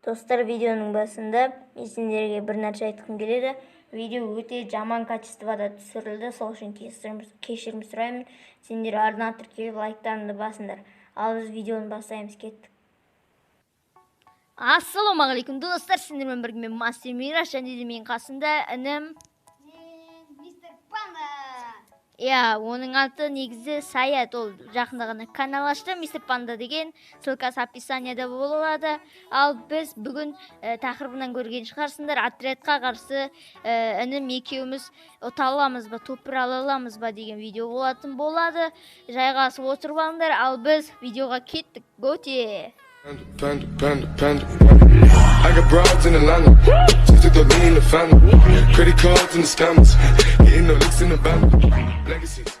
Достар, видеоның басында мен сендерге бір нәрсе айтқым келеді. Видео өте жаман качествода түсірілді, сол үшін кешірім сұраймын. Сендер арна тіркеліп, лайктарыңды басыңдар. Ал біз видеоны бастаймыз, кеттік. Ассалаумағалейкум, достар, сендермен бірге мен, Мастер Мирас, және де менің қасымда інім Мен Мистер Панда. Иә, оның аты негізі Саят, ол жақында ғана канал ашты, Мистер Панда деген, ссылкасы описанияда болады. Ал біз бүгін тақырыбынан көрген шығарсыңдар, отрядқа қарсы інім екеуміз ұта аламыз ба, топ бір ала аламыз ба деген видео болатын болады. Жайғасып отырып алыңдар, ал біз видеоға кеттік. Готе! Panda, panda, panda, panda. I got broads in Atlanta. Just took the lean in the family. Credit cards and the scammers. Hitting the licks in the band. Legacies.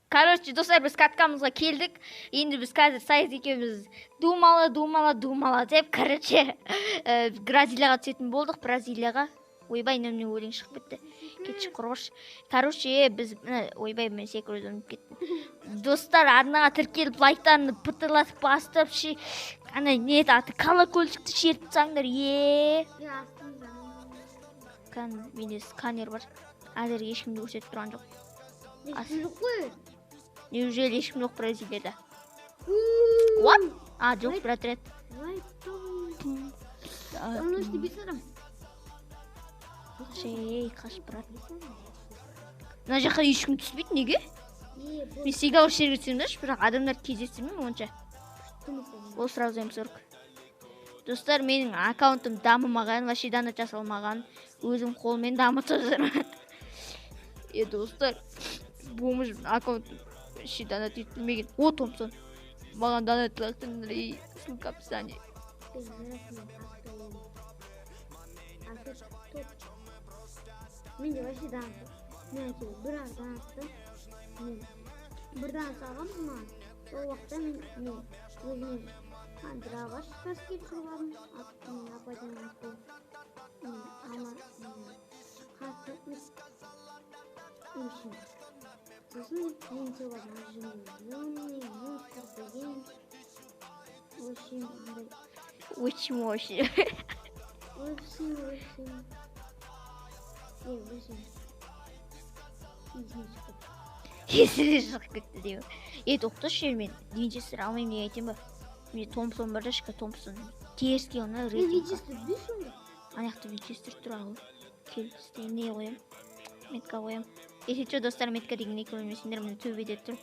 Короче, достар, біз каткамызға келдік. Енді біз қазір Саят екеуміз думала, думала, думала деп, короче, Бразилияға түсетін болдық, Бразилияға. Ойбай, міне өлең шығып кетті. Кетші, құрғыш. Короче, біз міне, ойбай, мен секіруді ұмытып кеттім. Достар, арнаға тіркеліп, лайктарыңды пытырлатып басып, ше, ана не еді аты, колокольчикті шертіп тастаңдар, е. Кән, менде сканер бар. Әзірге ешкімді көрсетіп тұрған жоқ. Жоқ қой. Неужели ешкім жоқ Бразилияда? What? А, жоқ, бір отряд. Оның ішінде бес адам. Ей, қаш, брат. Мына жаққа ешкім түспейді, неге? Е, бұл Мен всегда осы жерге түсемін да, бірақ адамдар кездестірмеймін онша. күшті. Ол сразу М40. Достар, менің аккаунтым дамымаған, вообще донат жасалмаған. Өзім қолмен дамытып жүрмін. Е, достар, бомж аккаунтым вообще донат етілмеген. О, Томпсон. Маған донат лақтырыңдар, ей, ссылка в описании. Мен Мирасмен аттайын. Топ. Менде вообще донат жоқ. Мен әйтеуір бір ақ донатты, мен бір донат салғанмын маған. Сол уақытта мен өзіме дробаш краски түсіріп алдым. Мен апайдан арқылы мен ана қатты үшін. Сосын мен түсіріп алдым зеленый монстр деген, в общем, андай. Очень мощный. В общем, е, в общем, есіме шығып кетті. Есіме шығып кетті деймін. Е, тоқташы, мен Винчестер алмаймын, неге айтайын ба? Менде Томпсон бар да, шка Томпсон. Теріске оны Мен рейтинг. Винчестер бес онда. Ана жақта Винчестер тұр, ал. Кел, не қоямын? Метка қоямын. Если что, достар, метка деген не көрмесеңдер, міне, төбеде тұр.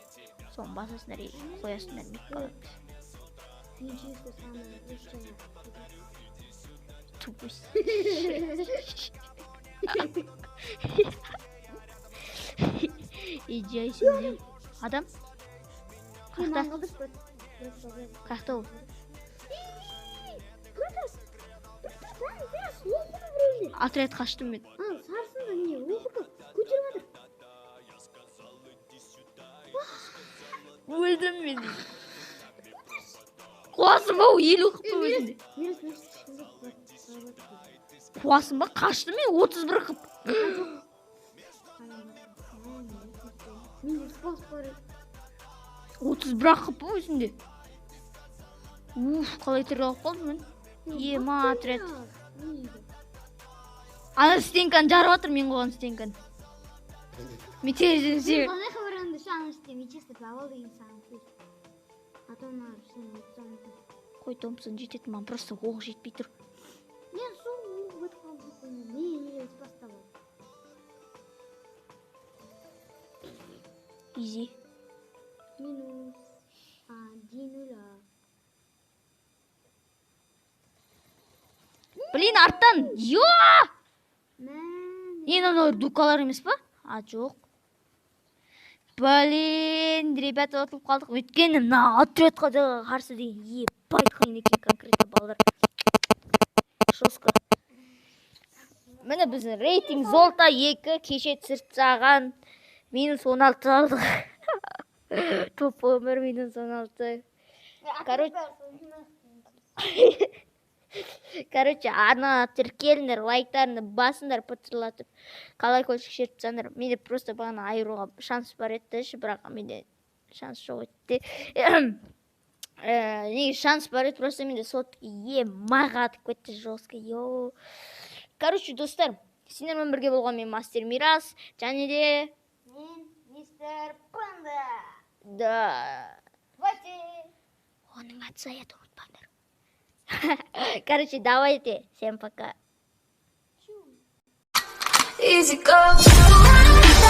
Соны басасыңдар и қоясыңдар метка. Винчестер самый лучший. Тупой. И жайсың. Адам? Мен Қақта? маған қалдыршы, брат. Брат, брат. Қақта ол? Брат, брат, брат, оқыды біреуде. Отряд қаштым мен. Ана сарысында не оқыды, көтеріп жатыр. Өлдім мен. Қуасың ба, 50 қып өзінде. Мирас, Мирас, ешкім жоқ, брат, брат, брат. Қуасың ба, қаштым мен 31 қып. Адам бар. Менде спас бар. 31 ақ қып өзінде. Уф, қалай тірі алып қалдым мен. Ема, отряд. Ана стенканы жарып жатыр, мен қойған стенканы. Мен терезеден Мен секіріп. қалай хабарланды ше, ана іште Винчестер ал деген саған сөз. А то ана сен айтсаң. Қой, Томпсон жетеді маған, просто оқ жетпей тұр. Мен сол оқ бітіп қалды. Мен неге спаста бар. Изи. Минус один ноль. Блин, арттан. Йо! Мә. Не, мынау дукалар емес па? А, жоқ. Блин, ребята, ұтылып қалдық. Өйткені мына отрядқа да қарсы деген ебать қиын екен конкретно, балдар. Жестко. Міне, біздің рейтинг золото 2, кеше түсіріп тастаған минус 16 алдық. Топ өмір минус 16. Короче, арнаға тіркеліңдер, лайктарыңды басыңдар, пытырлатып, колокольчик шертіп тастаңдар. Менде просто бағана айыруға шанс бар еді, бірақ менде шанс жоқ еді де. Негізі шанс бар еді, просто менде сотка ема қатып кетті жестко, йоу. Короче, достар, сендермен бірге болған мен, Мастер Мирас, және де Мен, Мистер Панда. Да. Давайте. Оның аты Саят, ұмытпаңдар. Короче, давайте, всем пока. Easy go.